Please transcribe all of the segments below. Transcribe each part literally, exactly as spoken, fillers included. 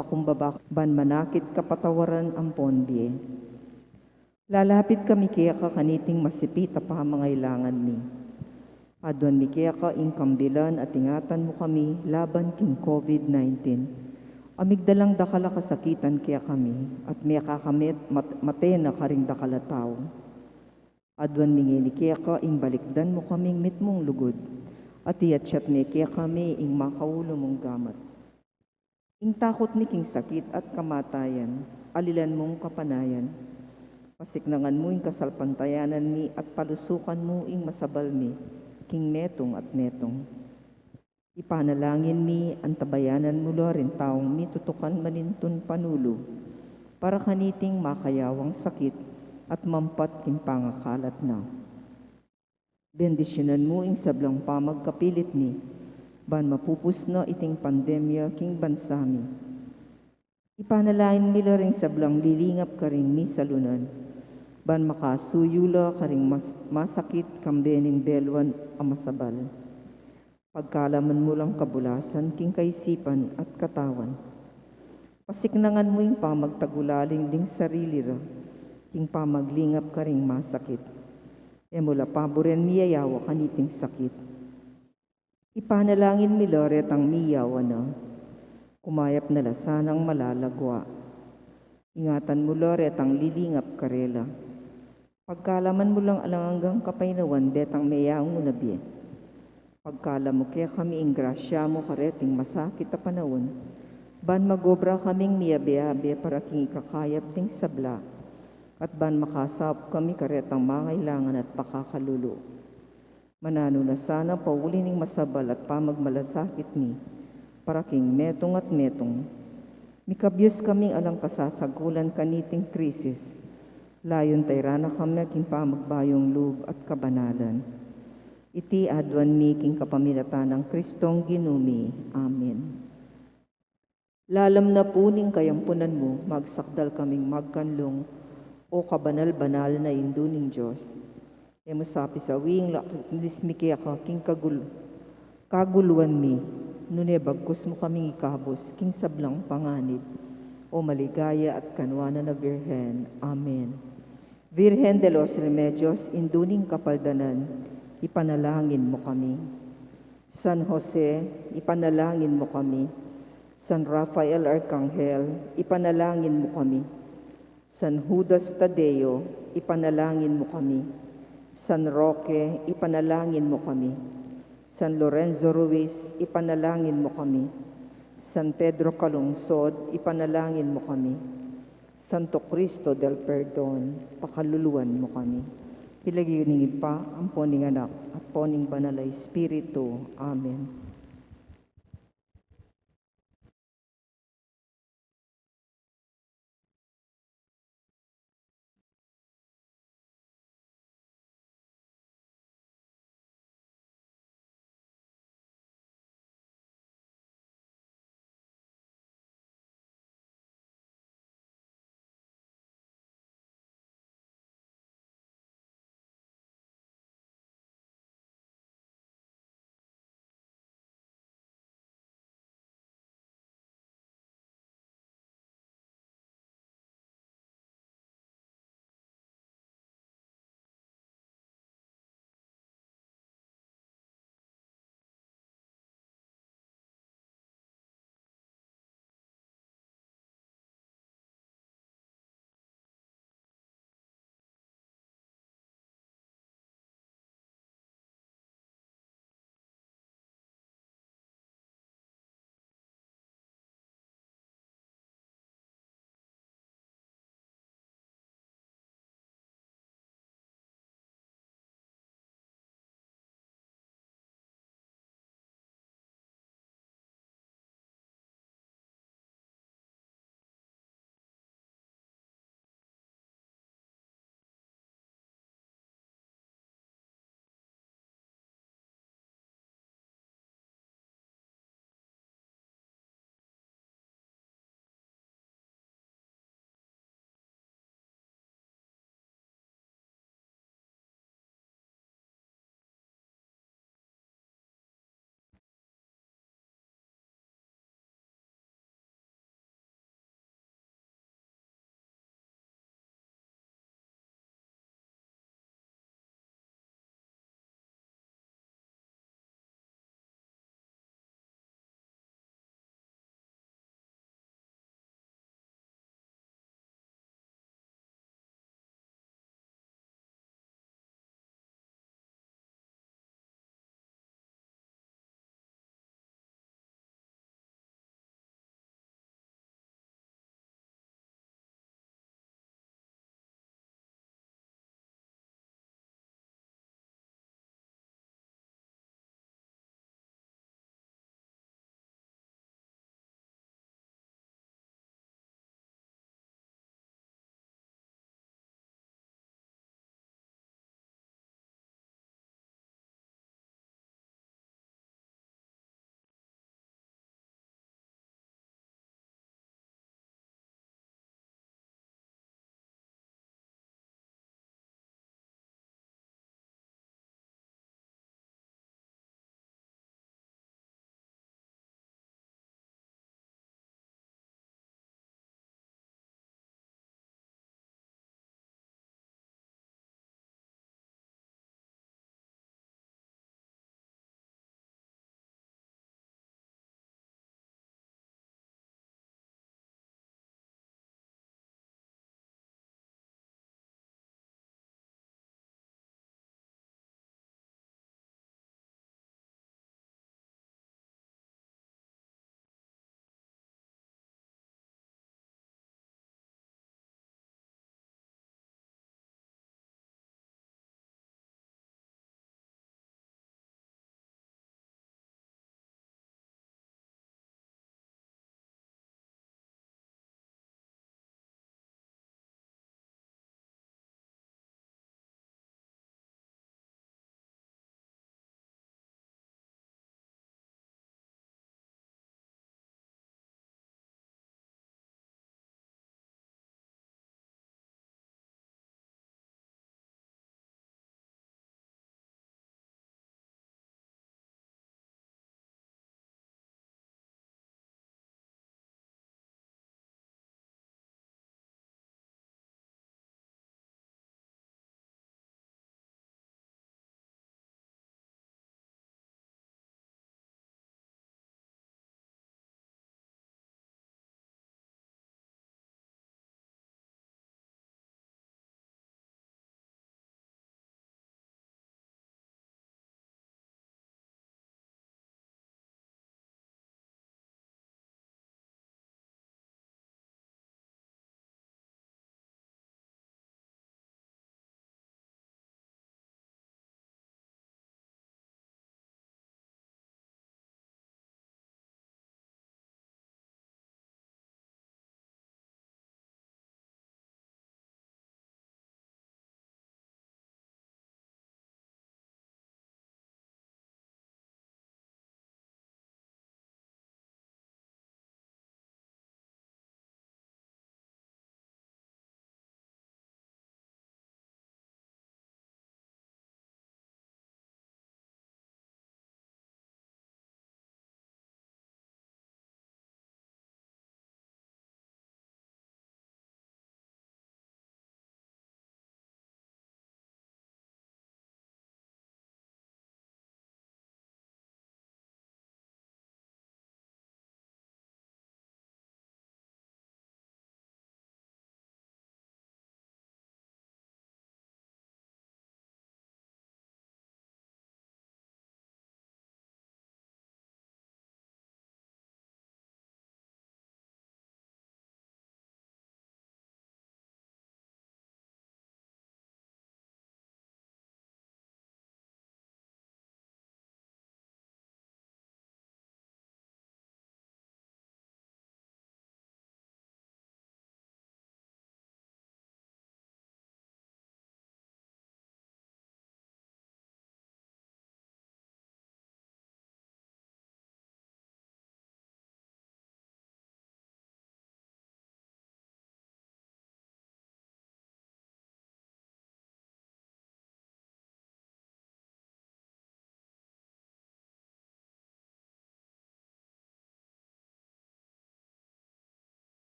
pakumbaba ban manakit kapatawaran ampon bie. Lalapit kami keka kaniting masipit a pamangailangan mi. Aduan mi keka ing kambilan at ingatan mu kami laban king COVID nineteen. Amigdalang dakal a kasakitan kekami at mekakamit mat-, mate na karing dakal a tau. Aduan mi ngeni keka ing balikdan mu kaming mitmung lugud at iyatyat me kekami ing makaulu mung gamat. Ing takut mi king sakit at kamatayan, alilan mung kapanayan. Pasiknangan mu ing kasalpantayanan mi at palusukan mu ing masabal mi king metung at metung. Ipanalangin mi, antabayanan mu la ring taung mitutukan manintun panulu para kaniting makayawang sakit at mampat king pangakalat na. Bendisyunan mu ing sablang pamagkapilit mi ban mapupus na iting pandemya king bansa mi. Ipanalangin mi la ring sablang lilingap karing misalunan ban makasuyu la karing mas-, masakit kambe ning beluan a masabal. Pagkalaman mu lang kabulasan king kaisipan at katawan. Pasiknangan mu ing pamagtagulaling ding sarili ra king pamaglingap karing masakit. E mu la paburen miyayawa kaniting sakit. Ipanalangin mi la retang miyawa na. Kumayap na la sanang malalagua. Ingatan mu la retang lilingap karela. Pagkalaman mu lang alang anggang kapaynawan detang meyaung na bie. Pagkalam mu kekami ing grasya mu kareting masakit a panaun, ban magobra kaming miyabe-abe para king ikakayap ding sabla, at ban makasaup kami karetang mangailangan at pakakalulu. Mananu na sana pauli ning masabal at pamagmalasakit mi para king metung at metung. Mikabyus kaming alang kasasagulan kaniting krisis, layun tayran na kami king pamagbayung lub at kabanalan. Iti aduan mi king kapamilatan nang Kristong Ginu mi. Amen. Lalam na pu ning kayampunan mu, magsakdal kaming magkanlung, O kabanal-banal na Indu ning Dios. E mu sa pisawi ing laklis mi keka king kagul-, kaguluan mi, nune bagkus mu kaming ikabus king sablang panganib, O maligaya at kanuanan a Birhen. Amen. Virgen de los Remedios, Indu ning Kapaldanan, ipanalangin mu kami. San Jose, ipanalangin mu kami. San Rafael Arcangel, ipanalangin mu kami. San Judas Tadeo, ipanalangin mu kami. San Roque, ipanalangin mu kami. San Lorenzo Ruiz, ipanalangin mu kami. San Pedro Calungsod, ipanalangin mu kami. Santo Cristo del Perdon, pakaluluan mu kami. King lagyu ning Ibpa, ampo ning Anak, ampo ning Banal a Espiritu. Amen.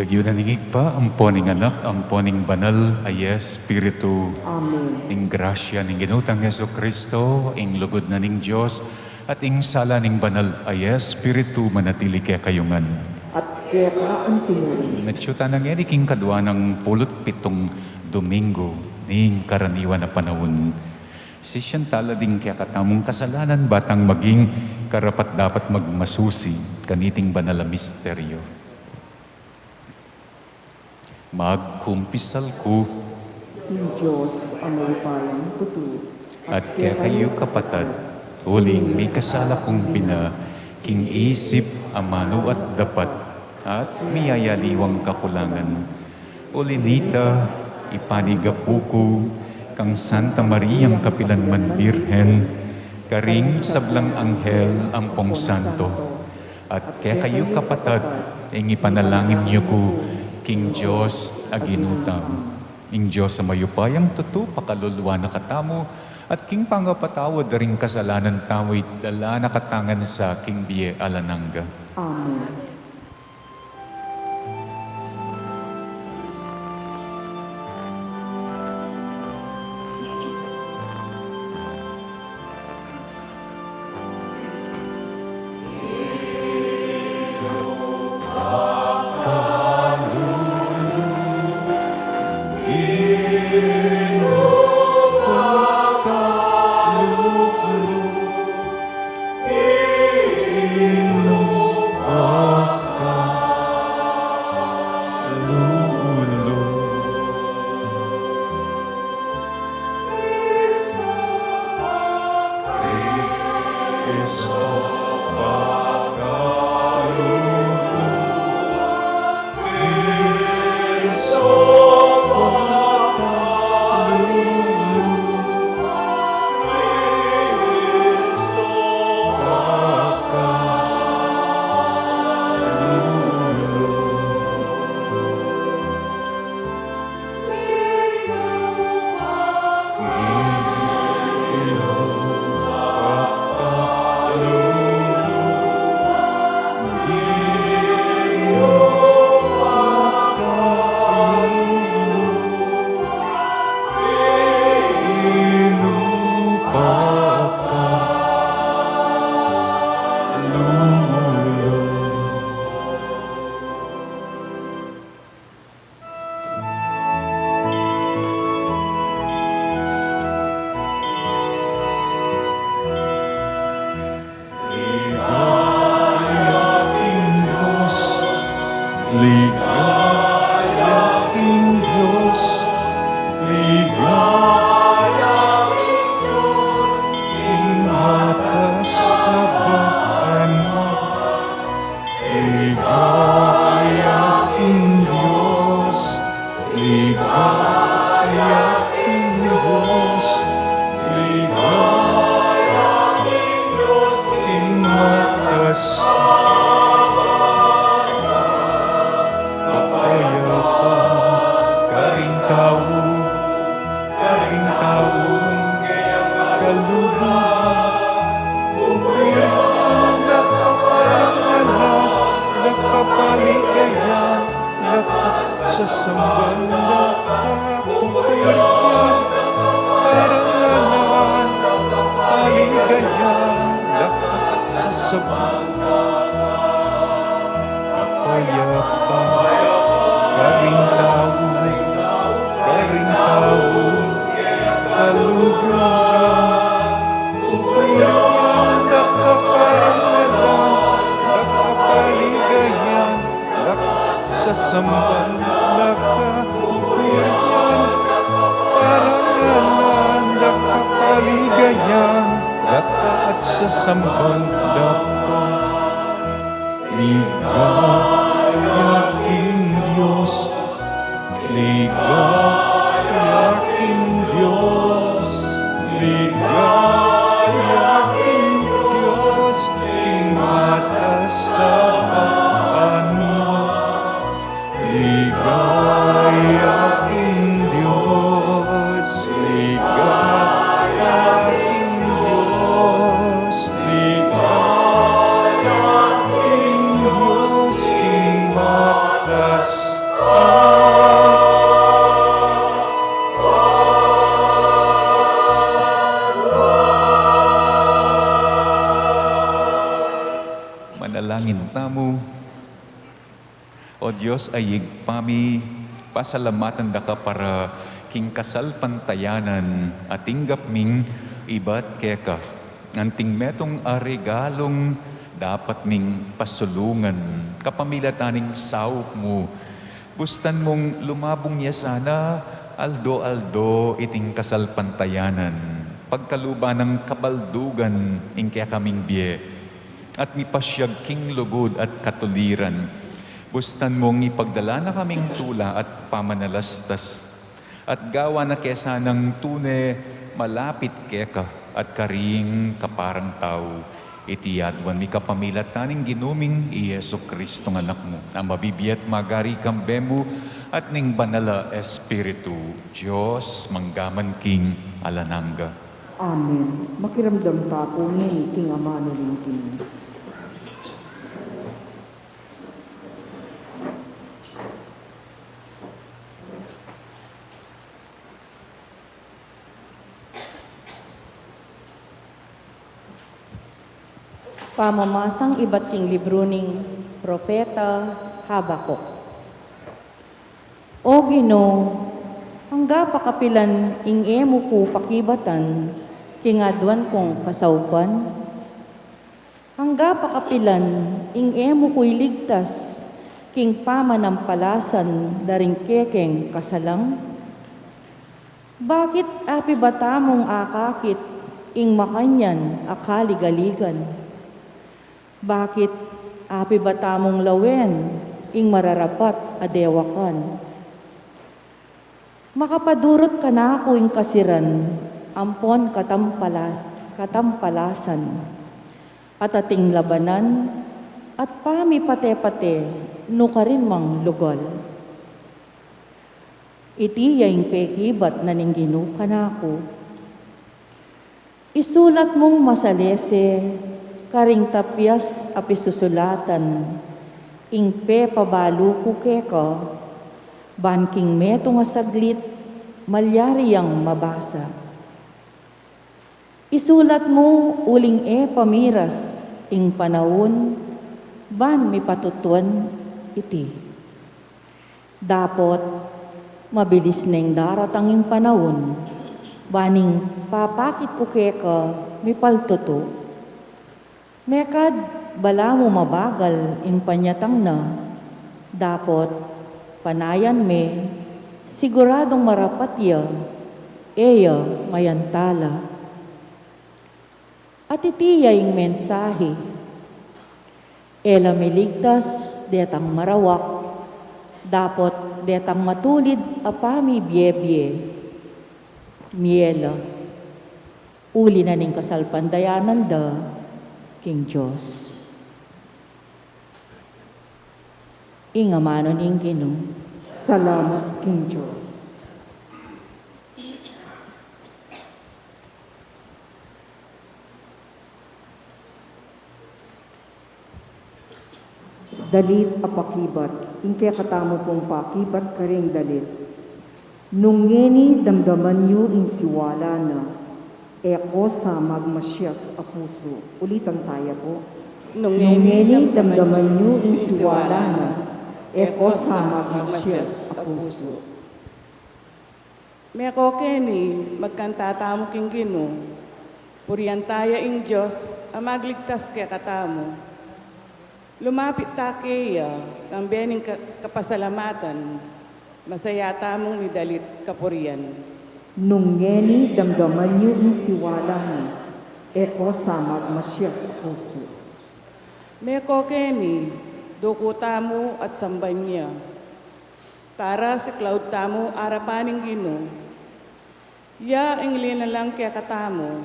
Lagyu na ning Ibpa, ampo ning Anak, ampo ning Banal a Espiritu. Amen. Ing grasya ning Ginung Jesucristo, ing lugud na ning Dios, at ing sala ning Banal a Espiritu manatili kekayu ngan. At keka antimurin. Atyu tana ngeni king kadua nang pulu't pitung Domingo ning karaniwan a panaun. Sisian tala ding kekatamung kasalanan, ba tang maging karapat-dapat magmasusi kaniting banal a misteryo. Magkumpisal ku king Dios a mayupayang tutu, at kekayu, kapatad, uling mikasala kung bina king isip, amanu at dapat, at miyayaliwang kakulangan. Uli nita, ipanigapu ku kang Santa Mariang kapilan man Birhen, karing sablang anghel ampong santo, at kekayu, kapatad, ing ipanalangin yu ku king Dios a Ginu tamu. Ing Dios a mayupayang tutu pakaluluan na katamu, at king pangapatawad da ring kasalanan tamu, idala na katamu ngan sa king bie alang angga. Amen. Ligaya king Dios, ligaya king Dios, ligaya king Dios, king matasabaan. Ligaya king Dios, ligaya king Dios, ligaya king Dios, king matasabaan. Kapayapan karing tau, karing taung kaluguran, pupurian da ka, parangalan da ka, paligayan da ka, sasamban da ka, pupurian da ka, parangalan da ka, paligayan da ka, sasamban da ka. Kapayapan karing tau, karing taung kaluguran, pupurian da ka, parangalan da ka, paligayan da ka, sasamban da ka, pupurian da ka, parangalan da ka, paligayan da ka, at sasamban da ka. Ligaya king Dios, ligaya king Dios, ligaya king Dios, king matasabaan. Ligaya king Dios, ligaya king Dios, ligaya king Dios, king matas Dalangin tamu. O Dios a Ibpa mi, pasalamatan da ka para king kasalpantayanan a tinggap ming ibat keka. Anting metung a regalung dapat ming pasulungan kapamilatan ning saup mu. Bustan mung lumabung ya sana aldo-aldo iting kasalpantayanan, pagkaluban nang kabaldugan ing kekaming bie, at mipasyag king lugud at katuliran. Bustan mung ipagdala na kaming tula at pamanalastas, at gawa na ke sanang tune malapit keka at karing kaparang tau. Iti aduan mi kapamilatan ning Ginu ming i Jesu Cristo nga Anak mu, a mabibie at magari kambe mu at ning Banal a Espiritu, Dios, mangga man king alang angga. Amen. Makiramdam ta pu ngeni king amanu ning Ginu. Pamamasang ibat king libru ning Propeta Habacuc. O Ginu, angga pa kapilan ing e mu ku pakibatan king aduan kung kasaupan? Angga pa kapilan ing e mu ku iligtas king pamanampalasan da ring kekeng kasalang? Bakit apibat tamung akakit ing makanyan a kaligaligan? Bakit apibat tamung lawen ing mararapat a dewakan? Makapadurut kanaku ing kasiran ampon katampala-, katampalasan, at ating labanan at pamipate-pate nukarin mang lugal. Iti ya ing pekibat na ning Ginu kanaku. Isulat mung masalese karing tapias a pisusulatan ing pepabalu ku keka, ban king metung a saglit malyari yang mabasa. Isulat mu uling e pa miras ing panaun, ban mipatutuan iti. Dapot mabilis neng daratang ing panaun, ban ing papakit ku keka mipaltutu. Mekad balamu mabagal ing panyatang na, dapot panayan me, siguradung marapat ya, e ya mayantala. At iti ya ing mensahe. E la miligtas detang marawak, dapot detang matulid a pamibiebie. Mie la. Uli na ning kasalpantayanan da king Dios. Ing amanu ning Ginu. Salamat king Dios. Dalit a pakibat. Ing kekatamu pung pakibat karing dalit. Nung ngeni damdaman yu ing siwala na, e ko sa magmasias a pusu. Ulitan taya pu. Nung ngeni damdaman yu ing siwala na, e ko sa magmasias a pusu. Meko keni, magkanta tamu king Ginu. Purian taya ing Dios a magligtas kekatamu. Lumapit ta keya, kambe ning ka-, kapasalamatan, masaya tamung midalit kapurian. Nung ngeni damdaman yu ing siwala na, e ko sa magmasias a pusu. Meko keni, duku tamu at samban ya. Tara, siklaud tamu arapan ning Ginu. Ya ing linalang kekatamu,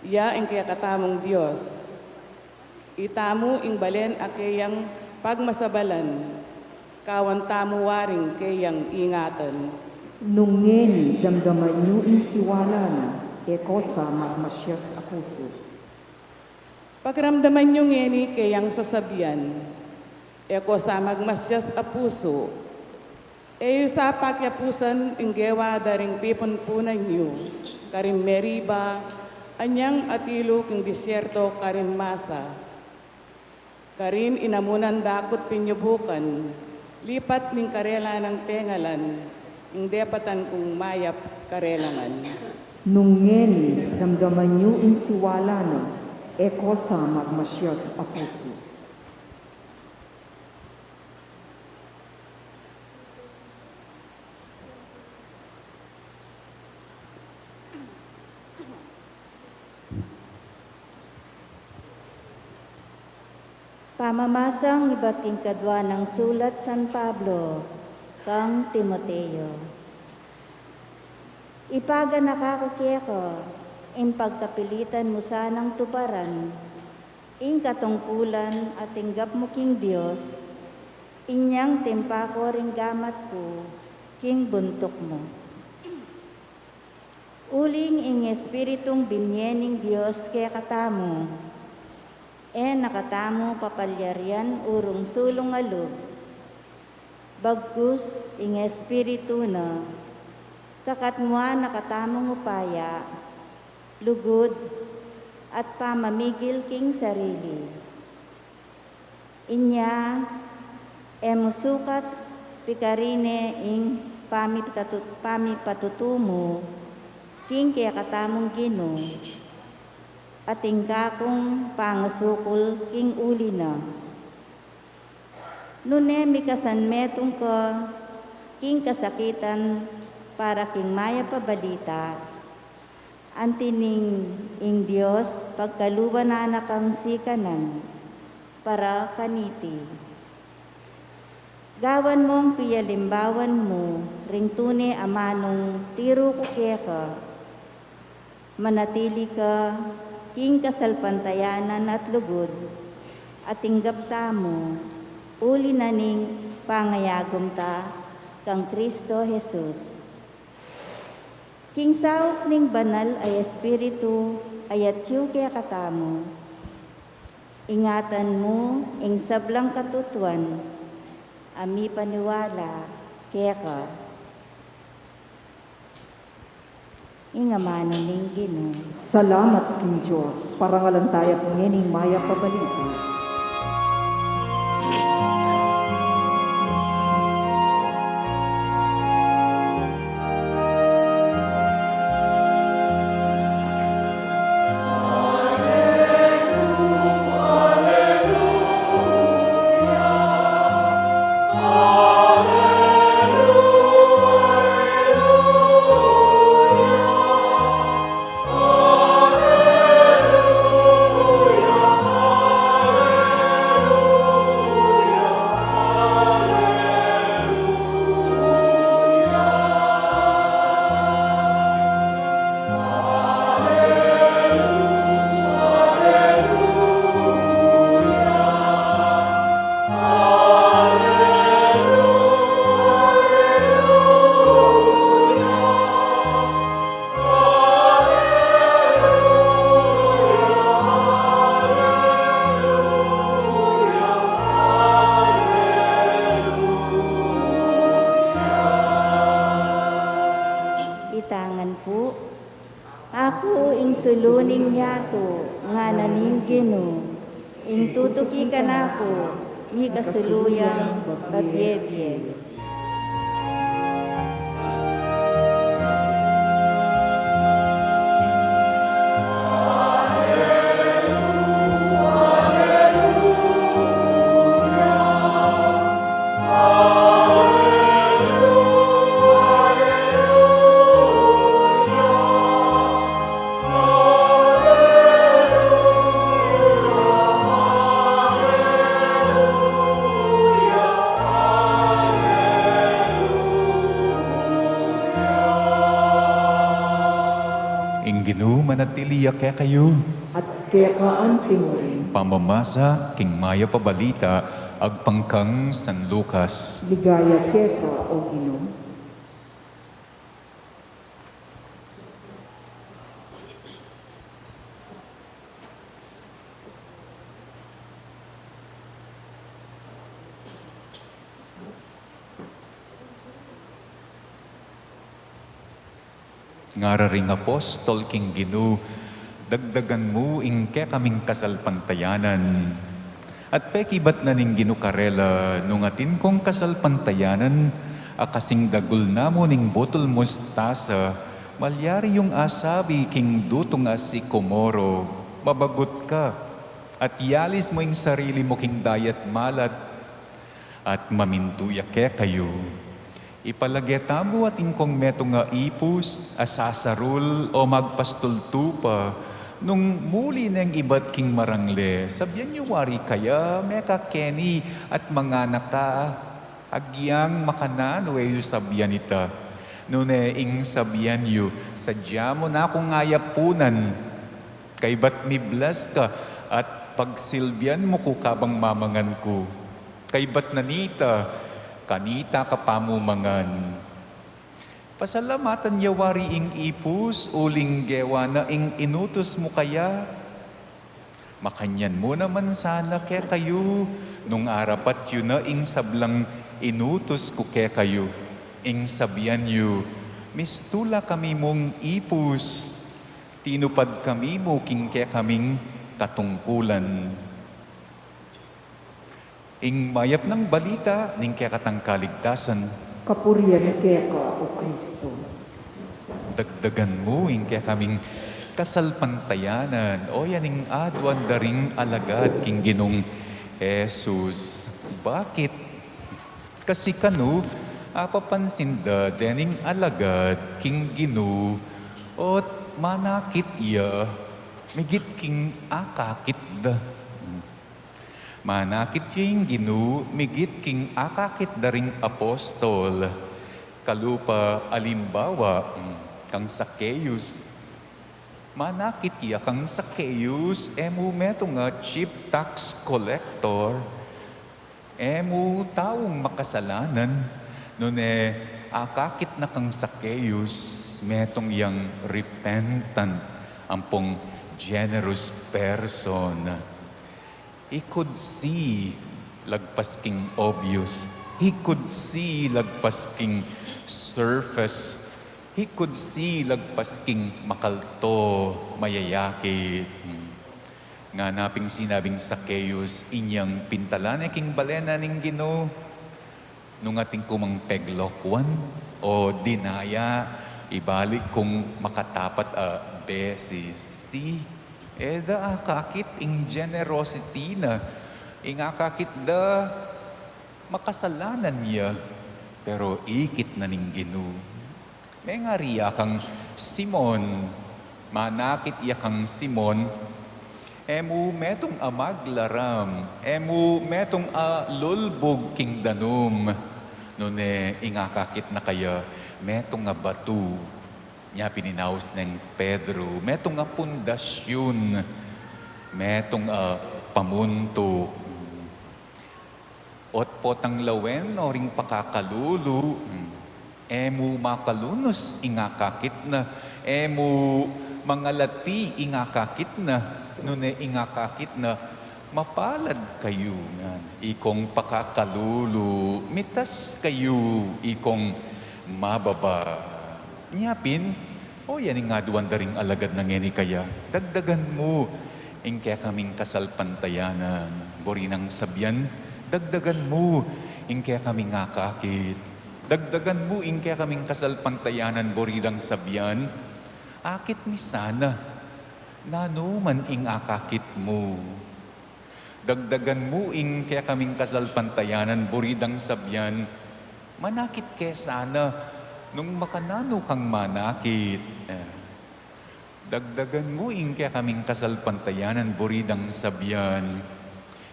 ya ing kekatamung Dios. Itamu ing balen a keyang pagmasabalan, kawan tamu waring keyang ingatan. Nung ngeni damdaman yu ing siwala na, e ko sa magmasias a pusu. Pakiramdaman yu ngeni keyang sasabian, e ko sa magmasias a pusu. E yu sa pakiapusan ing gewa da ring pipunpunan yu karin Meriba, anyang atilu king disyerto karin Masa. Karin inamunan dakut pinyubukan, lipat ning karelang tengalan, ing depatan kung mayap karelangan. Nung ngeni damdaman yu ing siwala na, e ko sa magmasias a pusu. Pamamasang ibat king kadua nang sulat San Pablo kang Timoteo. Ipaganaka ku keka ing pagkapilitan mu sanang tuparan ing katungkulan a tinggap mu king Dios, inyang timpa ko ring gamat ku king buntuk mu. Uling ing Espiritung binie ning Dios kekatamu, e na katamu papalyarian urung sulung a lub. Bagkus ing Espiritu na, kakatmuan na katamung upaya, lugud, at pamamigil king sarili. Inya, e mu sukat pikarine ing pamipatut-, pamipatutu mu king kekatamung Ginu, at ing kakung pangasukul king uli na. Nune mikasanmetung ka king kasakitan para king mayap a balita, anti ning ing Dios pagkaluban na na kang sikanan para kaniti. Gawan mung piyalimbawan mu ring tune a manung tiru ku keka, manatili ka king kasalpantayanan at lugud a tinggap tamu uli na ning pangayagum ta kang Kristo Jesus. King saup ning Banal a Espiritu a atyu kekatamu, ingatan mu ing sablang katutuan a mipaniwala keka. Ing amanu ning Ginu. Salamat king Dios. Parangalan taya pu ngening mayap a balita. Itangan pu. Aku ing sulu ning yatu, ngana ning Ginu, ing tutuki kanaku, mikasulu yang babie-bie. Ing Ginu manatili ya kekayu. At keka anti mu rin. Pamamasa king mayap a balita agpang kang San Lucas. Ligaya keka, O Ginu. Ngara ring apostol king Ginu, dagdagan mu ing kekaming kasalpantayanan. At pekibat na ning Ginu karela, nung atin kong kasalpantayanan a kasing dagul namu ning butul mustasa, malyari yung asabi king dutung a sikomoro, mabagut ka, at yalis mu ing sarili mu king dayat malat, at mamintu ya kekayu. Ipalage tamu atin kong metung a ipus a sasarul o magpastul tupa, nung muli neng ibat king marangle, sabian yu wari kaya, mekakeni at manganak ka, agyang makananu e yu sabian ita. Nune ing sabian yu, sadya mu na kung ayapunan. Kaybat miblas ka at pagsilbian mu ku kabang mamangan ku. Kaybat na nita, kanita ka pa mu mangan. Pasalamatan ya wari ing ipus uling gewa na ing inutus mu kaya. Makanyan mu naman sana kekayu, nung arapat yu na ing sablang inutus ku kekayu. Ing sabian yu, mistula kami mung ipus, tinupad kami mu king kekaming katungkulan. Ing mayap nang balita ning kekatang kaligtasan. Kapurian keka, O Kristo. Dagdagan mu ing kekaming kasalpantayanan, o yan ing aduan da ring alagad king Ginung Jesus. Bakit? Kasi kanu, apapansin da dening alagad king Ginu, ot manakit ya migit king akakit da. Manakit ya ing Ginu migit king akakit da ring apostol. Kalupa alimbawa, mm, kang Zacchaeus. Manakit ya kang Zacchaeus, e mu metung a chief tax collector, e mu taung makasalanan, nune akakit na kang Zacchaeus, metung yang repentant, ampong generous person. He could see lagpas king obvious. He could see lagpas king surface. He could see lagpas king makalto, mayayakit. Hmm. Ngana pin sinabing Zacchaeus, inyang pintalan ne king bale na ning Ginu. Nung atin ku mang peglokwan o dinaya, ibalik kung makatapat a beses. Si, e da akakit ing generosity na, ing akakit da makasalanan ya, pero ikit na ning Ginu. Mengari ya kang Simon, manakit ya kang Simon, e mu metung a maglaram, e mu metung a lulbug king danum, nune ing akakit na kaya, metung a batu. Nya pin inaus neng Pedro, metung a pundasyun, metung a pamuntuk. Ot potang lawen o ring pakakalulu, mm, e mu makalunus ing akakit na, e mu mangalati ing akakit na, nune ing akakit na, mapalad kayu ngan ikong pakakalulu, mitas kayu ikong mababa. Nya pin, o yan ing aduan da ring alagad na ngeni kaya, dagdagan mu ing kekaming kasalpantayanan, buri nang sabian, dagdagan mu ing kekaming akakit. Dagdagan mu ing kekaming kasalpantayanan, buri nang sabian, akit mi sana, nanu man ing akakit mu. Dagdagan mu ing kekaming kasalpantayanan, buri dang sabian, manakit ke sana, nung makananu kang manakit. Eh, dagdagan mu ing kekaming kasalpantayanan, buri dang sabian,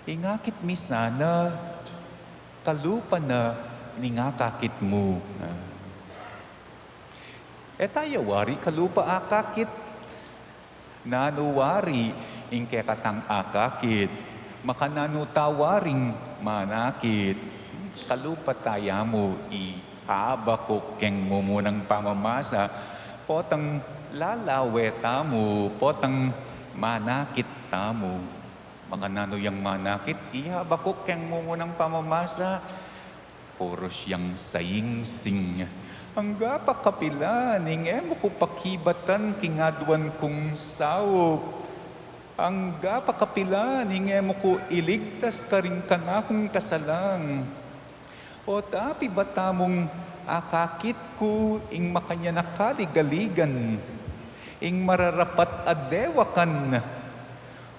ing akit mi sana, kalupa na ning akakit mu. Eh, e taya wari kalupa akakit. Nanu wari ing kekatang akakit? Makananu ta waring manakit? Kalupa taya mu i Habakuk keng mumunang pamamasa, potang lalawe tamu, potang manakit tamu. Makananu yang manakit? I Habakuk keng mumunang pamamasa, puru siyang sayingsing. Angga pa kapilan ing e mu ku pakibatan king aduan kung saup? Angga pa kapilan, ing e mu ku iligtas karing kanakung kasalang. O tapi ba tamung akakit ku ing makanyan a kaligaligan, ing mararapat a dewakan,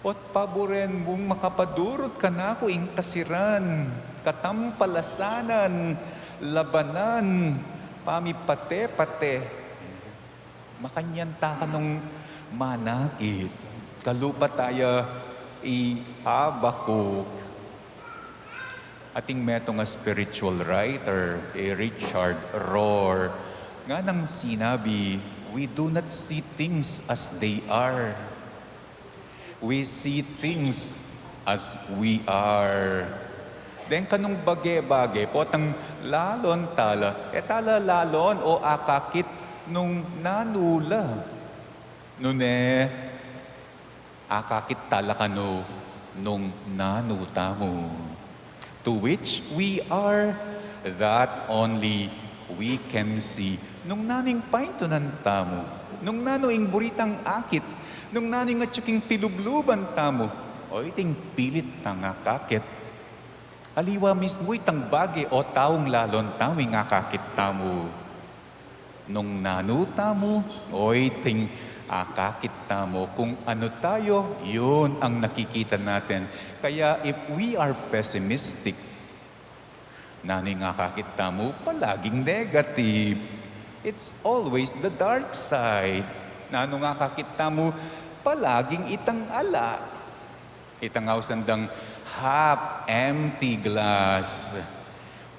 o't paburen mung makapadurut kanaku ing kasiran, katampalasanan, labanan, pamipate-pate. Makanyan ta kanung manakit. Kalupa taya i Habacuc. Atin metung a spiritual writer, i Richard Rohr, nganang sinabi, "We do not see things as they are. We see things as we are." Deng kanung bage-bage, potang lalon tala, e tala lalon o akakit nung nanu la. Nune, akakit tala kanu nung nanu tamu. To which we are, that only we can see. Nung nanu ing paintunan tamu, nung nanu ing buri tang akit, nung nanu ing atyu king pilubluban tamu, oyting pilit tang akakit. Aliwa mismu itang bage o taung lalon tamu ing akakit tamu. Nung nanu tamu, oyting akakit tamu. Kung ano tayo, yun ang nakikita natin. Kaya if we are pessimistic, nanu ing akakit tamu, palaging negative. It's always the dark side. Nanu ing akakit tamu, palaging itang ala. Itang ausan dang half empty glass.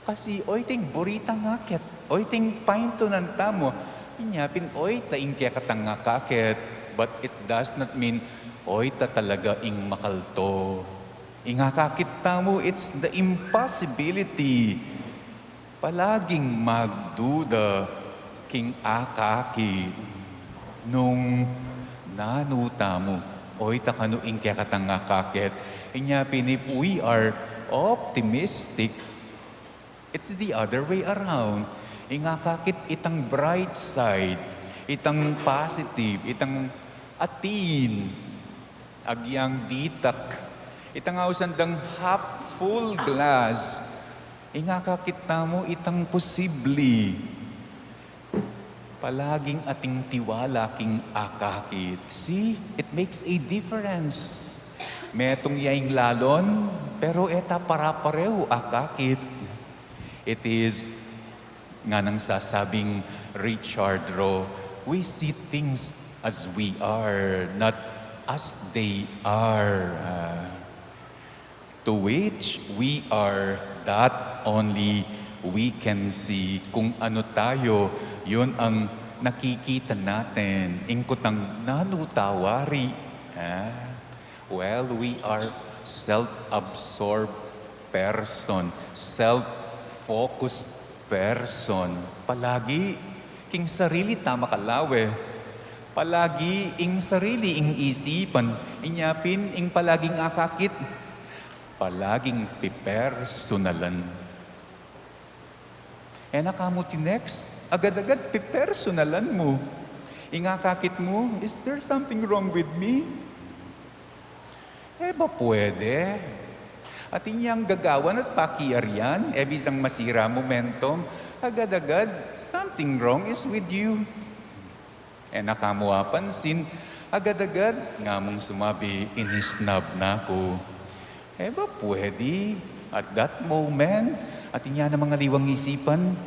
Kasi oyting buri tang akit, oyting paintunan tamu, inya pin oyta ing kekatang akakit, but it does not mean oyta talaga ing makalto. Ing akakit tamu, it's the impossibility. Palaging magduda king akakit nung nanu tamu. Oyta kanu ing kekatang akakit. Inya pin, if we are optimistic, it's the other way around. Ing akakit itang bright side, itang positive, itang atin, agyang ditak. Itang ausan dang half full glass. Ing akakit tamu itang posible. Palaging ating tiwala king akakit. See, it makes a difference. Metung ya ing lalon, pero e ta pare-parehu akakit. It is, nganang sasabing Richard Rohr, we see things as we are, not as they are. Ah, to which we are, that only we can see. Kung ano tayo, yun ang nakikita natin. Ing kutang nanu ta wari. Ah, well, we are self-absorbed person, self-focused person. Palagi king sarili ta makalawe. Palagi ing sarili ing isipan. Inya pin ing palaging akakit, palaging pipersonalan. E na ka mu tinext, agad-agad pipersonalan mu. Ing akakit mu, "Is there something wrong with me?" E ba pwede? Atin yang gagawan at pakiarian, e bisang masira momentum, agad-agad, "Something wrong is with you." E na ka mu apansin, agad-agad nga mung sumabi, "Inisnab na ku." E ba pwede? At that moment, atin ya namang aliwang isipan,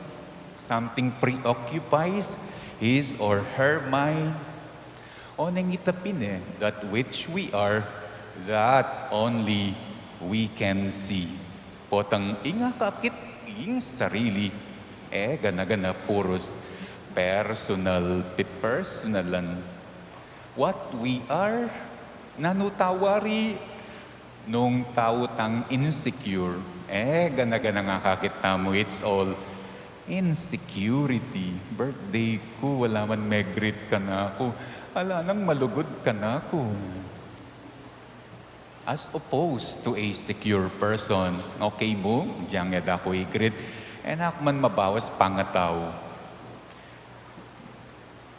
something preoccupies his or her mind. O neng ita pin e, that which we are, that only we can see. Potang ing akakit ing sarili, e gana-gana purus personal, pipersonalan. What we are, nanu ta wari, nung tau tang insecure, e gana-gana ing akakit tamu, it's all insecurity. Birthday ku, wala man me-greet kanaku, ala nang malugud kanaku. As opposed to a secure person. Okay mu, diang e da ku i-greet, e na ku man mabawas pangatau.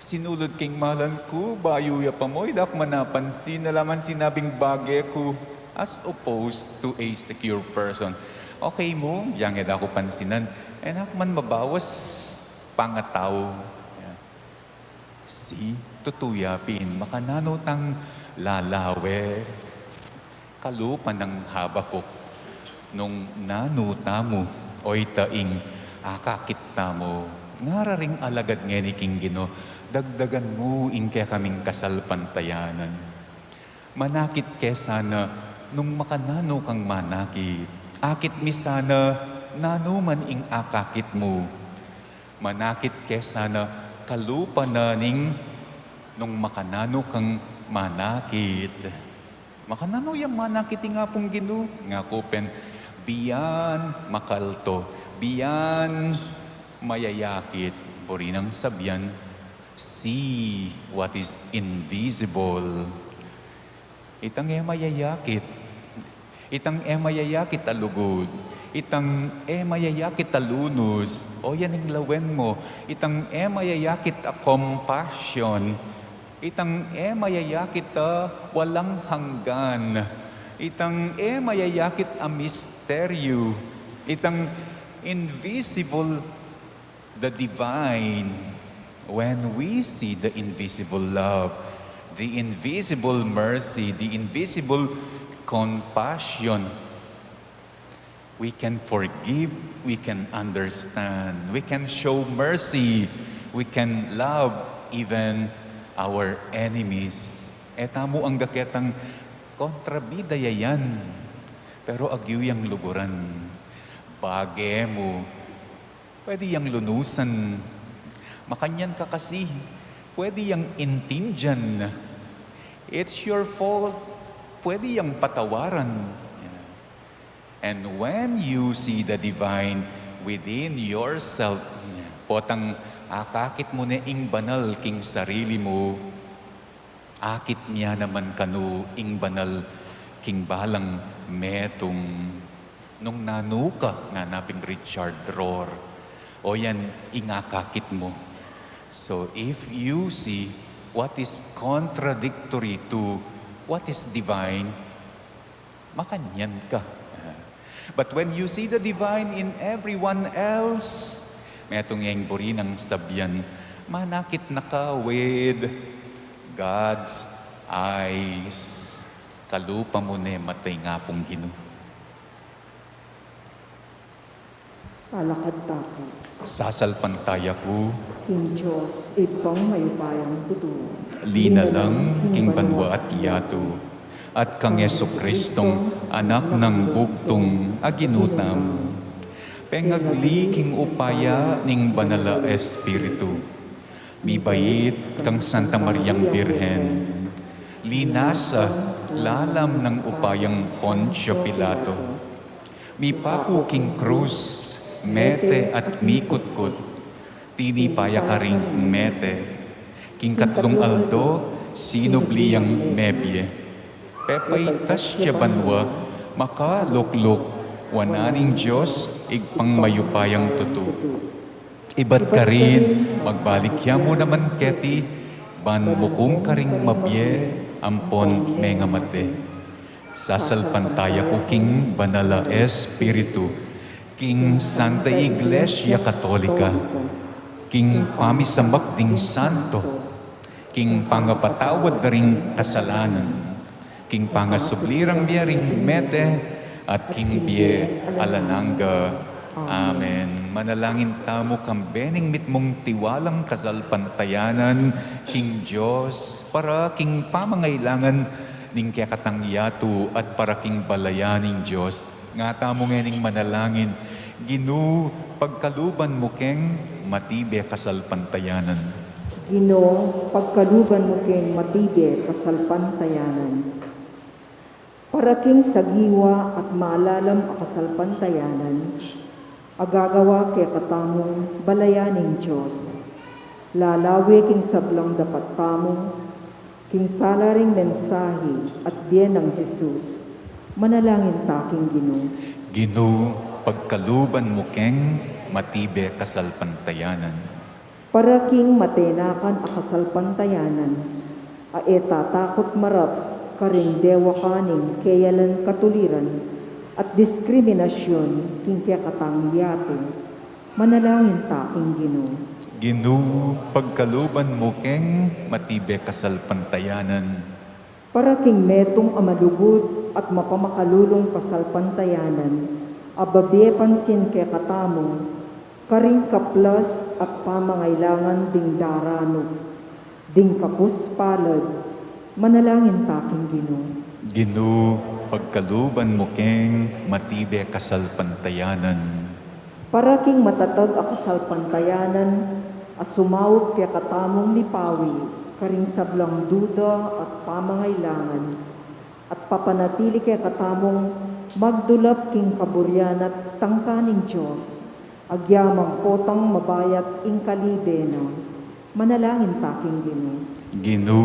Sinulud king malan ku, bayu ya pa mu, e da ku man napansin, ala man sinabing bage ku, as opposed to a secure person. Okay mu, byang e da ku pansinan, e na ku man mabawas pangatau. Yeah. Si, tutu ya pin, makananu tang lalawe. Kalupa nang Habakuk, nung nanu tamu, o ita ing akakit tamu, ngara ring alagad ngeni king Ginu, dagdagan mu ing kekaming kasalpantayanan. Manakit ke sana nung makananu kang manakit. Akit mi sana nanu man ing akakit mu. Manakit ke sana kalupa na ning nung makananu kang manakit. Makananu yang manakit ing Apung Ginu? Ngaku pin, biyan makalto, biyan mayayakit, buri nang sabyan, see what is invisible. Itang e mayayakit, itang e mayayakit a lugud, itang e mayayakit a lunus, o yan ing lawen mu, itang e mayayakit a compassion, itang e mayayakit a walang hanggan, itang e mayayakit a misteryu, itang invisible, the divine. When we see the invisible love, the invisible mercy, the invisible compassion, we can forgive, we can understand, we can show mercy, we can love even our enemies. E tamu angga ketang kontrabida ya yan, pero agyu yang luguran. Bage mu, pwede yang lunusan. Makanyan ka kasi, pwede yang intindian. It's your fault, pwede yang patawaran. And when you see the divine within yourself, potang akakit mu ne ing banal king sarili mu, akit mi ya naman kanu ing banal king balang metung. Nung nanu ka, ngana pin Richard Rohr, o yan ing akakit mu. So if you see what is contradictory to what is divine, makanyan ka. But when you see the divine in everyone else, metung yang buri nang sabyan, manakit na ka with God's eyes. Kalupa mu ne mata ing Apung Ginu. Alakad taku. Sasalpantaya ku king Dios, Ibpang mayupayang tutu. Linalang king banua at yatu, at kang Jesucristong Anak nang bugtung a Ginu tamu. Pengagli king upaya ning Banal a Espiritu. Mibait kang Santa Mariang Birhen. Linasa lalam nang upayang Poncio Pilato. Mipaku king krus, mete at mikutkut. Tinipa ya karing mete. King katlung aldo, sinubli yang mebie. Pepaitas ya banua, makalukluk wanan ning Dios, Ibpang mayupayang tutu. Ibat karin, magbalik ya mu naman keti, ban mukum karing mabie ampon mengamate. Sasalpantaya ku king Banal a Espiritu, king Santa Iglesia Katolika, king pamisamak ding santo, king pangapatawad da ring kasalanan, king pangasubli rang mie ring mete, at king bie alang angga. Amen. Manalangin tamu kambe ning mitmung tiwalang kasalpantayanan king Dios para king pamangailangan ning kekatang yatu at para king balayan ning Dios. Nga tamu ngening manalangin, Ginu, pagkaluban mu keng matibe kasalpantayanan. Ginu, pagkaluban mu keng matibe kasalpantayanan. Para king sagiwa at malalam a kasalpantayanan, agagawa kekatamung balayan ning Dios. Lalawe king sablang dapat tamu, king sala ring mensahe at bie nang Jesus, manalangin ta king Ginu. Ginu, pagkaluban mu keng matibe kasalpantayanan. Para king matenakan a kasalpantayanan, a e tatakut marap karing dewakan ning keyalan katuliran at diskriminasyun king kekatang yatu. Manalangin ta king Ginu. Ginu, pagkaluban mu keng matibe kasalpantayanan. Para king metung a malugud at mapamakalulung kasalpantayanan, a babie pansin kekatamu, karing kaplas at pamangailangan ding daranup, ding kapus palad, manalangin ta king Ginu. Ginu, pagkaluban mu keng matibe kasalpantayanan. Para king matatag a kasalpantayanan, a sumaup kekatamung mipawi, karing sablang duda at pamangailangan, at papanatili kekatamung magdulap king kaburian at tangka ning Dios, agyamang potang mabayat ing kalibe na. Manalangin ta king Ginu. Ginu,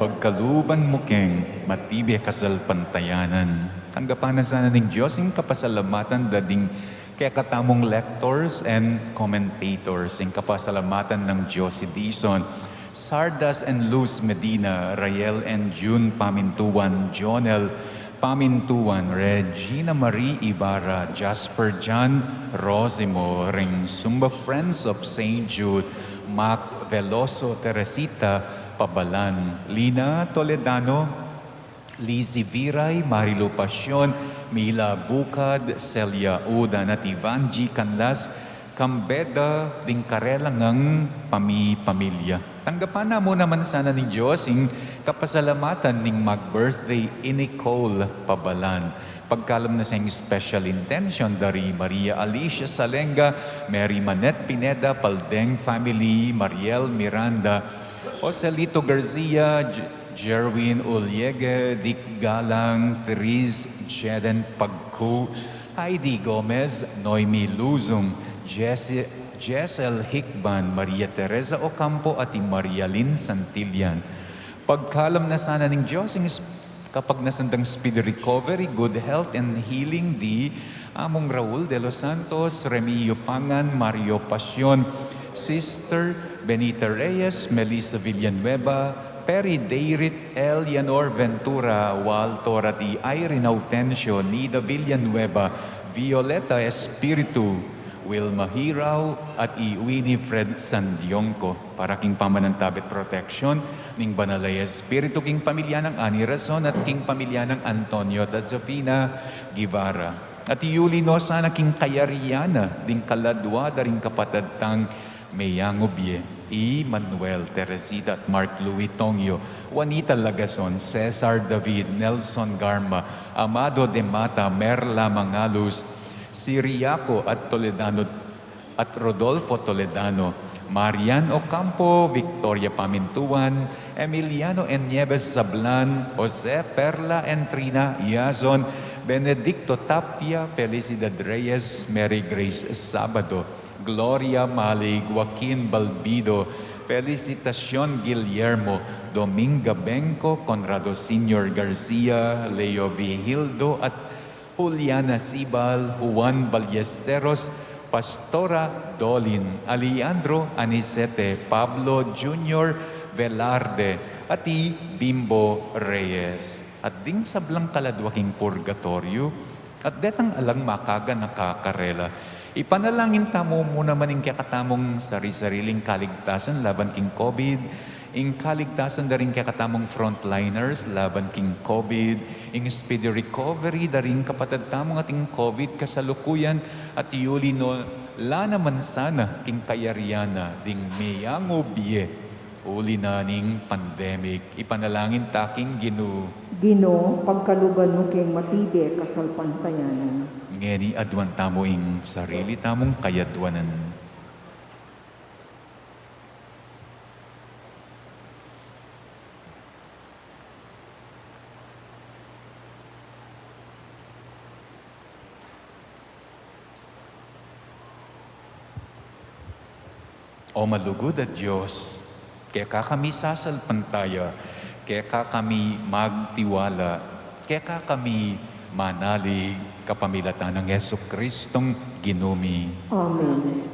pagkaluban mu keng matibe kasalpantayanan. Tanggapan na sana ning Dios ing kapasalamatan da ding kekatamung lectors and commentators. Ing kapasalamatan nang Josie Dizon, Sardas and Luz Medina, Rael and June Pamintuan, Jonel Pamintuan, Regina Marie Ibarra, Jasper John Rosimo, ring Zumba Friends of Saint Jude, Mac Veloso, Teresita Pabalan, Lina Toledano, Lizzie Viray, Marilu Pasion, Mila Bucad, Celia Udan, at Ivan G Canlas, kambe da ding karela ngang pami-pamilya. Tanggapan na mu naman sana ning Dios ing kapasalamatan ning mag-birthday i Nicole Pabalan. Pagkalam na sa ing special intention da ri Maria Alicia Salenga, Mary Manette Pineda, Paldeng family, Mariel Miranda, Joselito Garcia, J-, Jerwin Uliege, Dick Galang, Therese Jeden Pagku, Heidi Gomez, Noemi Luzung, Jesse-, Jessel Hikban, Maria Teresa Ocampo, at i Maria Lynn Santillan. Pagkalam na sana ning Dios ing sp-, kapagnasan dang speedy recovery, good health, and healing di Among Raul de los Santos, Remio Pangan, Mario Pasion, Sister Benita Reyes, Melissa Villanueva, Perry Dayrit, Eleanor Ventura, Walter at i Irene Autencio, Nida Villanueva, Violeta Espiritu, Wilma Hirao, at i Winifred Sandiongco. Para king pamanantabe at protection ning Banal a Espiritu king pamilya nang Ani Razon at king pamilya nang Antonio at Josefina Guevara. At iuli no sana king kayarian na ding kaladua da ring kapatad tang meyangu bie, i Manuel, Teresita at Mark Louis Tongyo, Juanita Lagazon, Cesar David, Nelson Garma, Amado de Mata, Merla Mangalus, Siriaco at Toledano at Rodolfo Toledano, Marian Ocampo, Victoria Pamintuan, Emiliano N. Nieves Sablan, Jose Perla N. Trina Yazon, Benedicto Tapia, Felicidad Reyes, Mary Grace Sabado, Gloria Malig, Joaquin Balbido, Felicitacion Guillermo, Dominga Bengco, Conrado Senior Garcia, Leo Vigildo, at Juliana Sibal, Juan Ballesteros, Pastora Dolin, Alejandro Anicete, Pablo Junior Velarde, at i Bimbo Reyes. At ding sablang kaladua king purgatoryo, at detang alang makaganaka karela. Ipanalangin tamu mu naman ing kekatamung sari-sariling kaligtasan laban king COVID, ing kaligtasan da ring kekatamung frontliners laban king COVID, ing speedy recovery da ring kapatad tamung ating COVID kasalukuyan, at iuli no la naman sana king kayarian na ding meyangu bie uli na ning pandemic. Ipanalangin ta king Ginu. Ginu, pagkaluban mu keng matibe kasalpantayanan. Ngeni aduan tamu ing sarili tamung kayadwanan. O malugud a Dios, keka kami sasalpantaya, keka kami magtiwala, keka kami manalig, kapamilatan nang Jesucristong Ginu mi. Amen.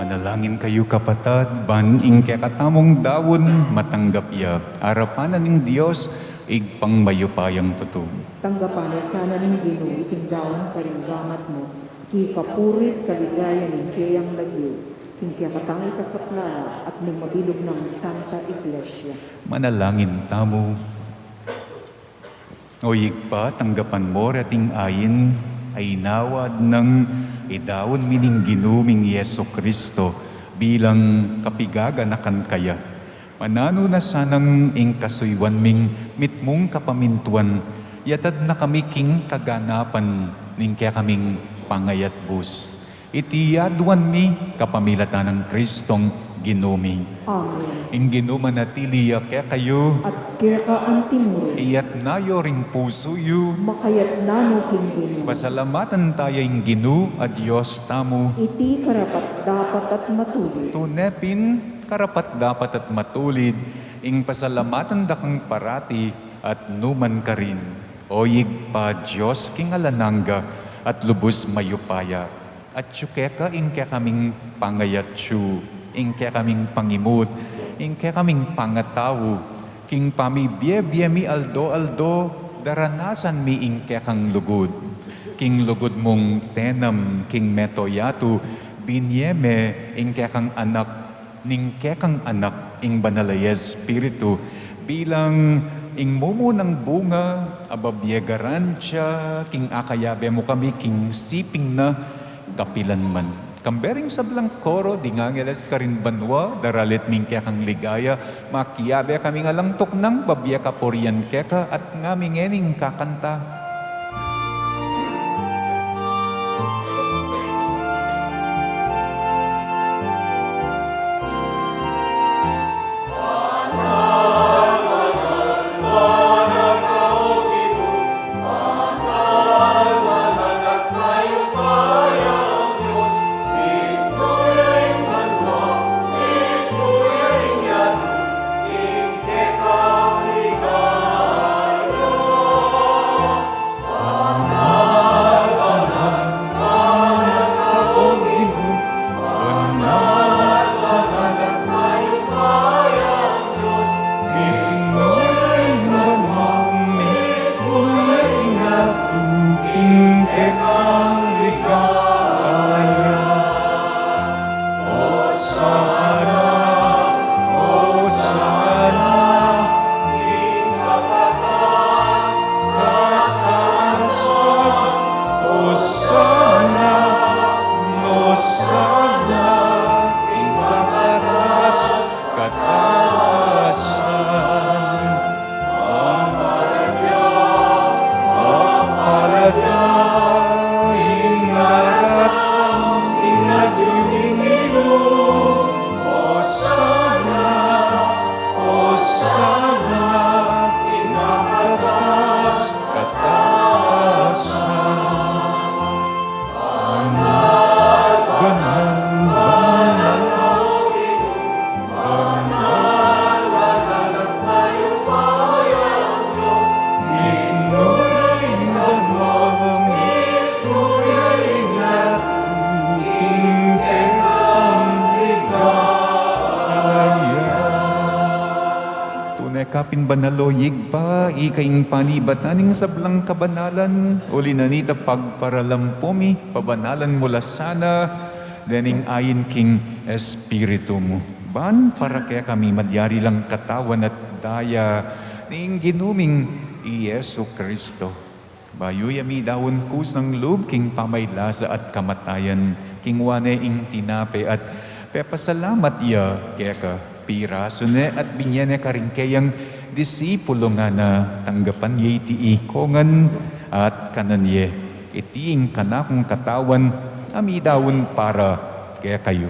Manalangin kayu, kapatad, ban ing kekatamung daun matanggap ya arapan na ning Dios, Ibpang mayupayang tutu. Tanggapan na sana ning Ginu iting daun karing gamat mu, king kapurian at kaligayan ning keyang lagyu, king kekatang ikasaplala at ning mabilug nang Santa Iglesia. Manalangin tamu. O Ibpa, tanggapan mu reting ain a inawad nang idaun mi ning Ginu ming Jesucristo bilang kapigaganakan kaya. Mananu na sanang ing kasuyuan ming mitmung kapamintuan, yatad na kami king kaganapan ning kekaming pangayatbus. Iti aduan mi kapamilatan nang Kristong Ginu mi. Amen. Ing Ginu manatili ya kekayu. At keka antimurin. Iyatas yu ring pusu yu. Makayatas no king Ginu. Pasalamatan taya ing Ginu a Dios tamu. Iti karapat-dapat at matulid. Tune pin, karapat-dapat at matulid, ing pasalamatan da kang parati at nu man karin, O Ibpa, Dios king alang angga at lubus mayupaya. Atyu keka ing kekaming pangayatyu, ing kekaming pangimut, ing kekaming pangatau, king pamibie-bie mi aldo-aldo, daranasan mi ing kekang lugud. King lugud mung tenam king meto yatu, binie me ing kekang anak, ning kekang anak, ing Banal a Espiritu, bilang ing mumunang bunga, a babie garantia, king akayabe mu kami, king siping na, kapilan man. Kambe ring sablang koro ding angeles karin banua, daralit mi ing kekang ligaya, makiabe kaming alang tuknang, babie kapurian keka, at ngaming ngening kakanta. Osana, Osana, ing kakatas-katasan. Osana, Osana, ing kakatas-katasan. Mapalad ya, mapalad ya, ing daratang king lagyu ning Ginu. Osana, Osana, ing kakatas-katasan. Banal, banal, banal, banal, banal, mitmu ya ing banua, mitmu ya ing yatu king kekang ligaya. Tune ka pin banal, o Ibpa, ika ing panibatan ning sablang kabanalan, uli na nita pagparalan pu mi, pabanalan mu la sana dening ain king Espiritu mu. Ban para kekami madyari lang katawan at daya ning Ginu ming i Jesu Kristo. Bayu ya midaun kusang lub king pamaylasa at kamatayan, kinua ne ing tinape at pepasalamat ya keka, pirasu ne at binie ne karing keyang disipulu, ngana, tanggapan ye iti ikongan at kanan ye. Iti ing kanakung katawan a midaun para kekayu.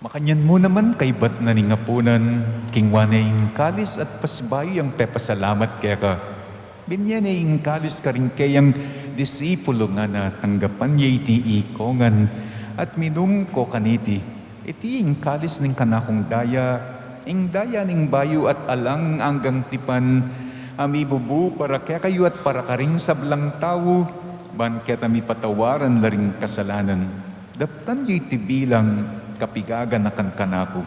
Makanyan mu naman, kaybat na ning apunan, kinua ne ing kalis at pasibayu yang pepasalamat keka. Binie ne ing kalis karing keyang disipulu, ngana, tanggapan ye iti ikongan at minum ko kaniti. Iti ing kalis ning kanakung daya, ing daya ning bayu at alang anggang tipan, a mibubu para kekayu at para karing sablang tau, ban keta mipatawaran la ring kasalanan. Daptan ye iti bilang kapigaganakan kanaku.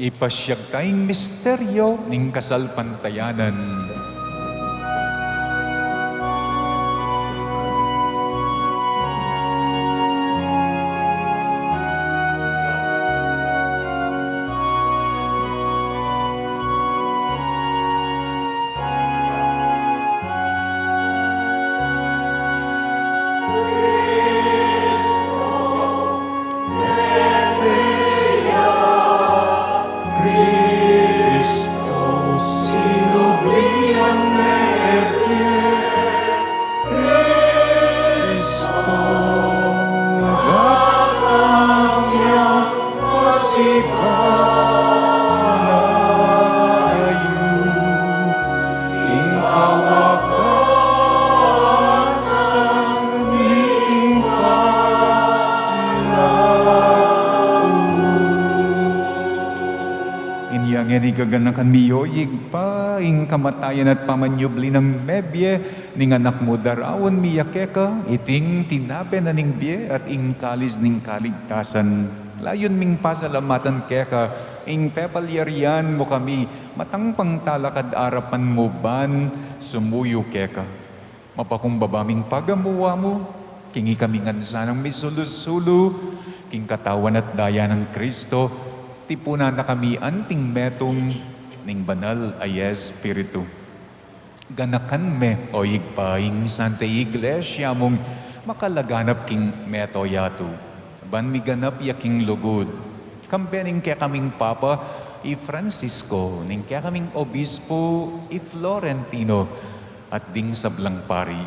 Ipasiag ta ing misteryo ning kasalpantayanan. Kristo, sinubli yang mebie. Kristo, agatang yang pasipan na yu. Ing kawakasan ning panaun. Inya ngeni gaganakan mi, o Ibpa, ing kamatayan at pamanyubli nang mebie ning Anak mu, daraun mi ya keka iting tinape na ning bie at ing kalis ning kaligtasan. Layun ming pasalamatan keka ing pepalyarian mu kami matang pangtalakad arapan mu ban sumuyu keka. Mapakumbaba ming pagamuan mu, king ikami ngan sanang misulu-sulu king katawan at daya nang Kristo, tipunan na kami anting metung ning Banal a Espiritu. Ganakan me, o Ibpa, ing Santa Iglesia mung makalaganap king mabilug a yatu, ban miganap ya king lugud, kambe ning kekaming Papa i Francisco, ning kekaming Obispo i Florentino, at ding sablang pari.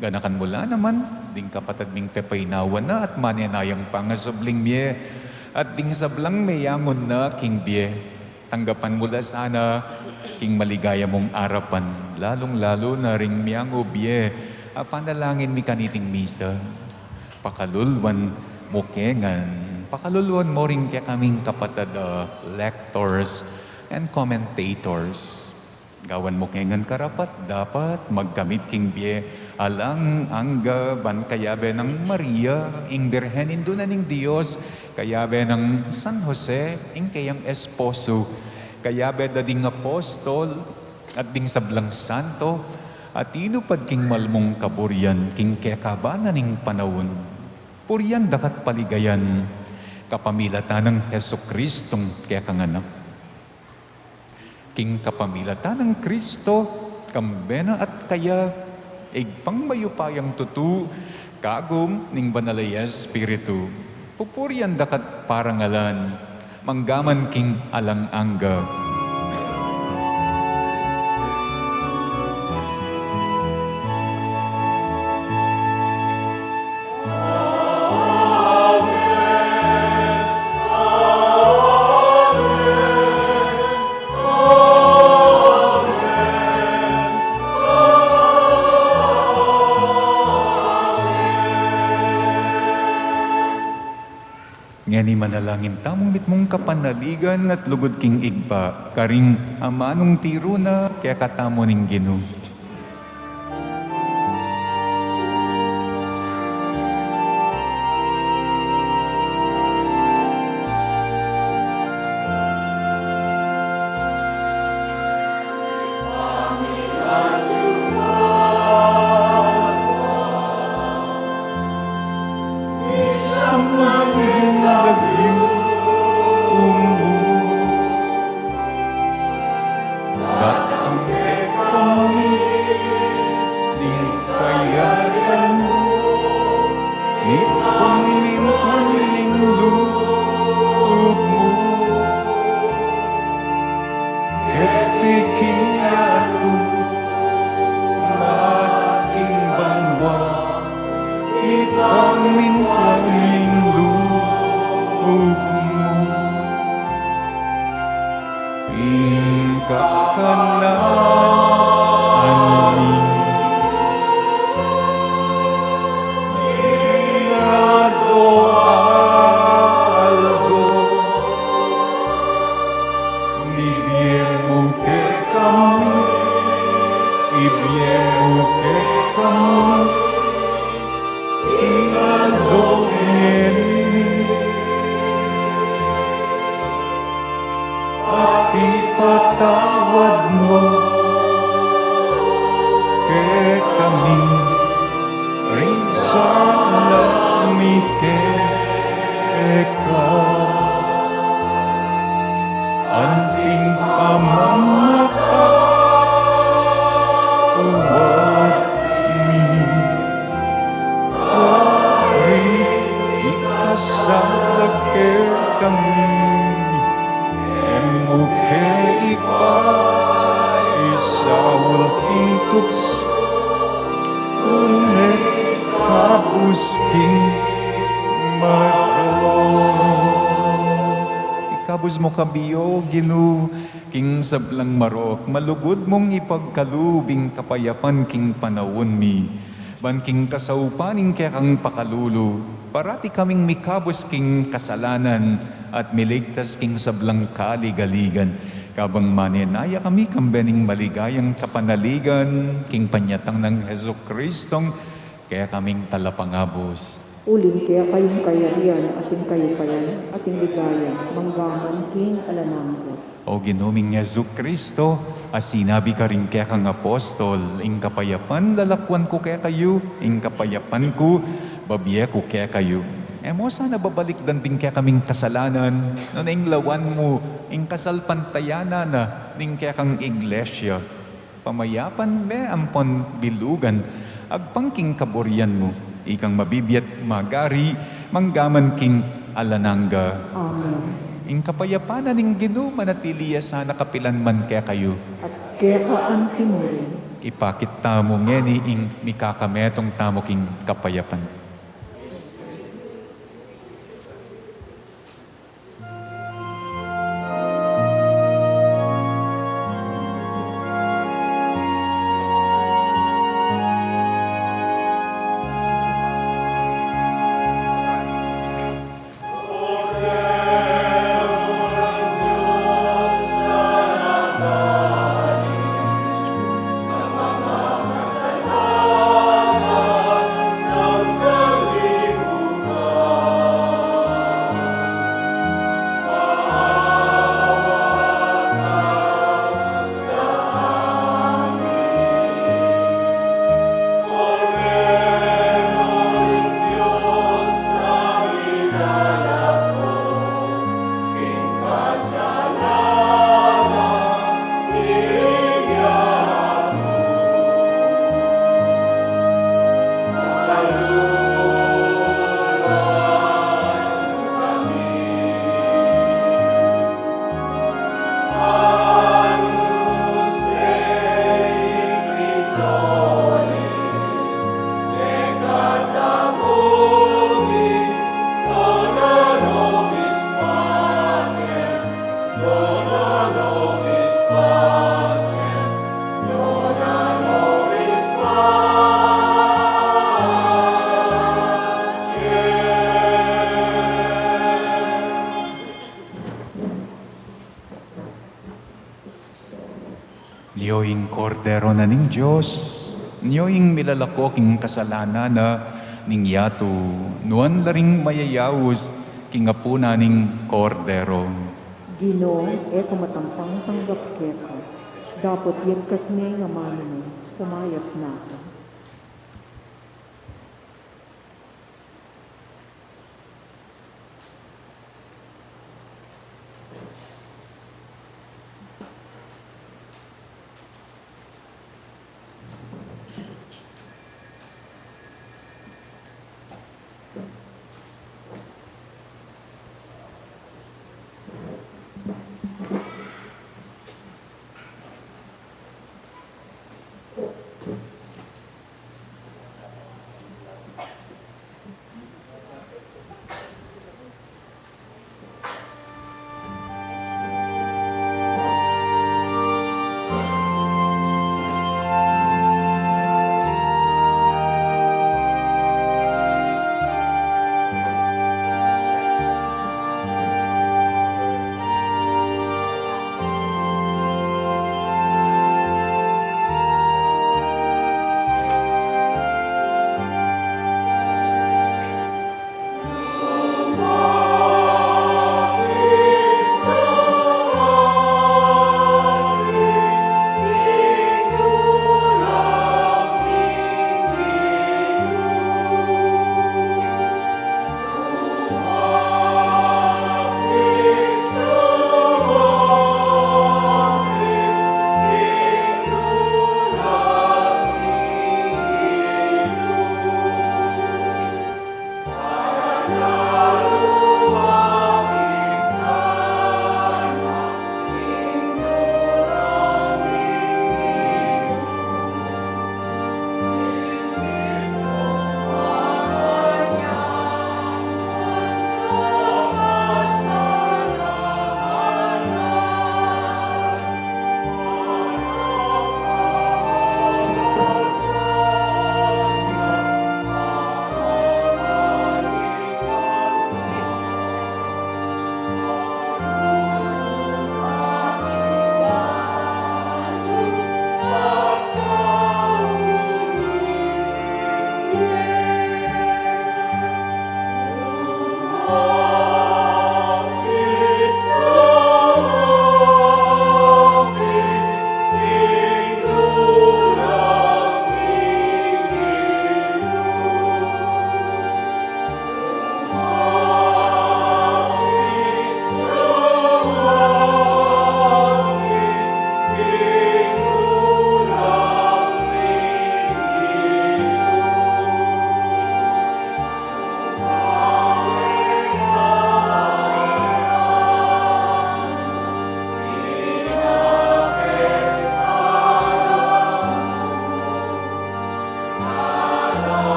Ganakan mu la naman ding kapatad ming pepainawa na at manenayang pangasubling mie, at ding sablang meyangu na king bie. Tanggapan mu la sana king maligaya mung arapan, lalung-lalu na ring meyangu bie. A panalangin mi kaniting misa, pakaluluan mu ke ngan, pakaluluan mu ring kekaming kapatad a lectors and commentators. Gawan mu ke ngan karapat-dapat magkamit king bie alang angga ban kayabe nang Maria, ing Birhen Indu na ning Dios, kayabe nang San Jose, ing keyang esposo, kayabe da ding apostol at ding sablang santo a tinupad king mal mung kaburian king kekaban na ning panaun. Purian da ka't paligayan kapamilatan nang Jesucristong kekang Anak. King kapamilatan nang Kristo, kambe na at kaya, Ibpang mayupayang tutu, kagum ning Banal a Espiritu, pupurian da ka't parangalan, manggaman king alang angga. Ngeni manalangin tamung mitmung kapanaligan at lugud king Ibpa, karing amanung tiru na kekatamu ning Ginu. Datang kekami ing kayarian mu, mipamintuan ing lub mu. Keti king yatu at king banua, mipamintuan ing lub mu. Ing kakanan mi king aldo-aldo, ibie mu kekami, ibie mu kekami king aldo ngeni. Kabus king marok. Ikabus mu kami, O Ginu, king sablang marok, malugud mung ipagkalub ing kapayapan king panaun mi, ban king kasaupan ning kekang pakalulu, parati kaming mikabus king kasalanan at miligtas king sablang kaligaligan, kabang manenaya kami kambe ning maligayang kapanaligan king panyatang nang Jesucristong kekaming Talapangabus. Uling keka ing kayarian, at ing kayupayan, at ing ligaya, manggaman king alang angga. O Ginu ming Jesucristo, a sinabi karing kekang apostol, "Ing kapayapan lalakwan ku kekayu, ing kapayapan ku babie ku kekayu." E mu sana babalikdan ding kekaming kasalanan, nune ing lawan mu ing kasalpantayanan na ning kekang Iglesia. Pamayapan me ampon bilugan, agpang king kaburian mu, ikang mabibie at magari, manggaman king alang angga. Amen. Ing kapayapan na ning Ginu manatili ya sana kapilan man kekayu. At keka anti murin. Ipakit tamu ngeni ing mikakametung tamu king kapayapan. Nio ing Kordero na ning Dios, nio ing milalako king kasalanan na ning yatu, nuan la ring mayayaus king apunan ning Kordero. Ginu, e ku matampang tanggap keka, dapot yagkas me ing amanu mu, kumayap na ku.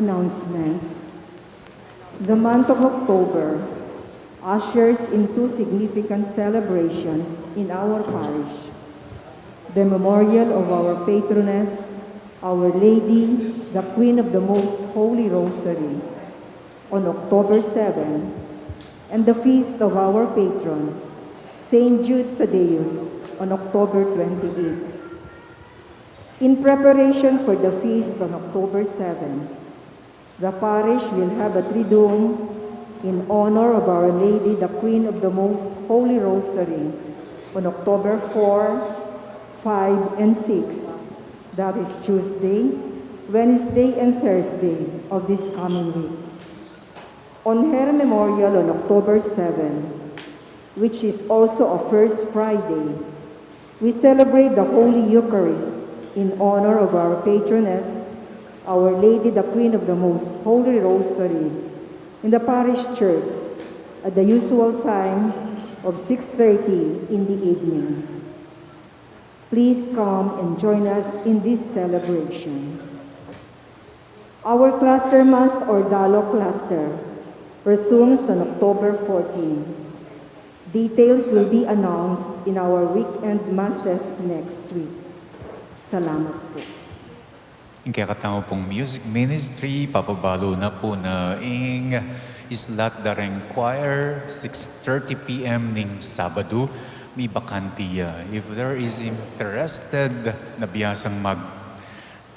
Announcements. The month of October ushers in two significant celebrations in our parish: the memorial of our patroness, Our Lady, the Queen of the Most Holy Rosary, on October seven, and the feast of our patron, Saint Jude Thaddeus, on October twenty-eight. In preparation for the feast on October seven, the parish will have a Triduum in honor of Our Lady, the Queen of the Most Holy Rosary, on October four, five, and six, that is Tuesday, Wednesday, and Thursday of this coming week. On her memorial on October seven, which is also a First Friday, we celebrate the Holy Eucharist in honor of our patroness, Our Lady, the Queen of the Most Holy Rosary, in the parish church at the usual time of six thirty in the evening. Please come and join us in this celebration. Our cluster mass or Dalo cluster resumes on October fourteen. Details will be announced in our weekend masses next week. Salamat po. Ing kekatamu pung music ministry, papabalu na pu na ing slot da reng choir, six thirty P M ning Sabadu, mibakanti ya. If there is interested na biasang mag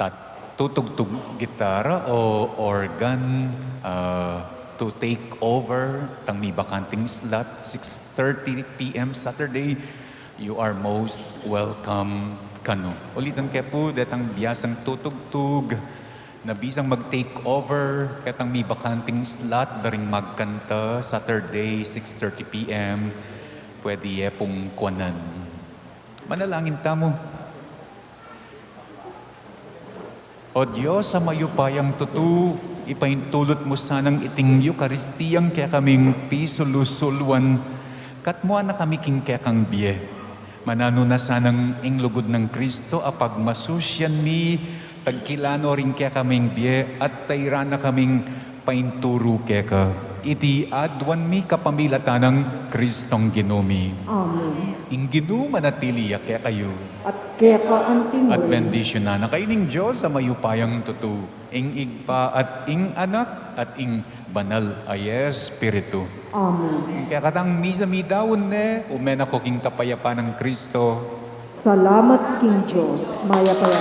tat-, tutugtug gitara o organ, ah, to take over tang mibakanting slot, six thirty P M Saturday, you are most welcome kanu. Ulitan ke pu, detang biasang tutugtug na bisang mag-take over ketang mibakanting slot da ring magkanta, Saturday, six thirty P M, pwede ye pung kuanan. Manalangin tamu. O Dios a mayupayang tutu, ipaintulut mu sanang iting Eukaristiyang kekaming pisulu-suluan, katmuan na kami king kekang bie. Mananu na sanang ing lugud nang Kristo a pagmasusyan mi, tagkilano ring kekaming bie, at tairan na kaming painturu keka. Iti aduan mi kapamilatan nang Kristong Ginu mi. Amen. Ing Ginu manatili ya kekayu. At keka antimurin. At bendisyunan na kayu ning Dios a mayupayang tutu, ing Ibpa at ing Anak at ing Banal a Espiritu. Amen. Ing kekatang misa midaun ne, ume na ko king kapayapan nang Kristo. Salamat king Dios. Mayap a